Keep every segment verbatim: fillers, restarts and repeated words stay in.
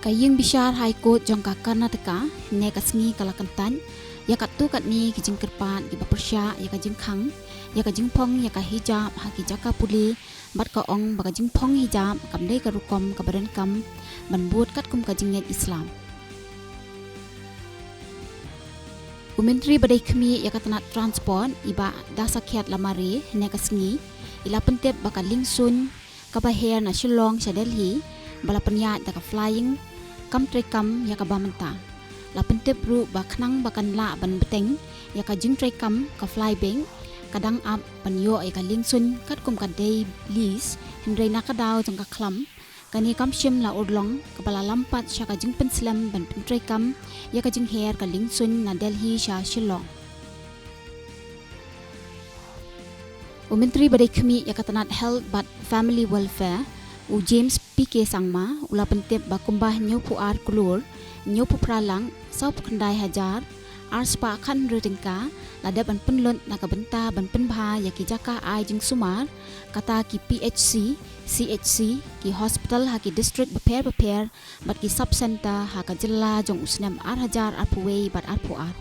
Ka Ïing Bishar High Court jong ka Karnataka hynne ka sngi ka la kyntait ïa katto katne ki jingkyrpad kiba pyrshah ïa ka jingkhang ïa ka jingphong ïa ka hijab ha ki jaka pule, bad ka ong ba ka jingphong hijab kam dei ka rukom kaba donkam ban bud katkum ka jingngeit Islam. U Myntri ba dei khmih ïa ka tnat Transport, i Bah Dasakhiat Lamare, hynne ka sngi i la pyntip ba ka liengsuiñ kaba her na Shillong sha Delhi, ba la pynïaid da ka flying, kam treikam ïa kaba mynta. La pyntip ruh ba khnang ba kan lah ban bteng ïa ka jingtreikam, ka Flybe ka dang ap ban ïoh ïa ka liengsuiñ katkum ka dei lease, hynrei na ka daw jong ka khlam, kane kam shym la urlong, kaba la lam pat sha ka jingpynslem ban pyntreikam ïa ka jingher ka liengsuiñ na Delhi sha Shillong. U Myntri ba dei khmih ïa ka tnat Health bad Family Welfare, u James P K Sangma, u la pyntip ba kumba hynñiewphew ar klur, hynñiewphew phra lak, sawphew khyndai hajar, ar spah khathynriew tyngka la dep ban pynlut na ka bynta ban pynbha ïa ki jaka ai jingsumar, kata ki P H C, C H C, ki hospital ha ki district bapher bapher, bad ki sub-centre ha ka jylla jong u snem ar hajar arphew wei bad arphew ar.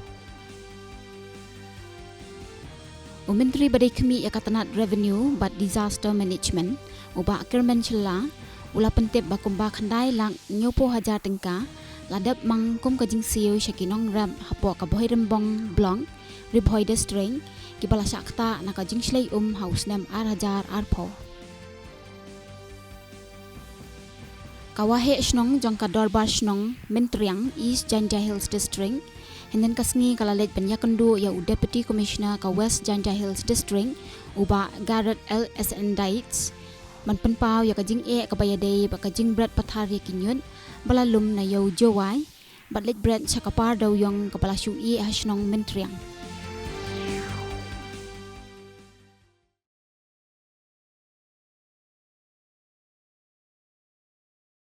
U Myntri ba dei khmih ïa ka tnat Revenue bad Disaster Management, u Bah Kyrmen Shylla, u la pyntip ba kumba khyndai lak hynñiewphew hajar tyngka la dep mang kum ka jingsiew sha ki nongrep hapoh ka Bhoirymbong Block, Ri Bhoi District, kiba la shah ktah na ka jingshlei um ha u snem ar hajar arphew. Ka Waheh Shnong jong ka Dorbar Shnong Myntriang, East Jaintia Hills District, hynne ka sngi ka la leit ban ïakynduh ïa u Deputy Commissioner ka West Jaintia Hills District, u Bah Garod L Sn Dites, ban pynpaw ïa ka jingeh kaba ïadei bad ka jingbret pathar ïa ki ñiut ba la lum na Ïew Jowai, bad leit bret sha ka par dewïong kaba la shu ïeh ha shnong Myntriang.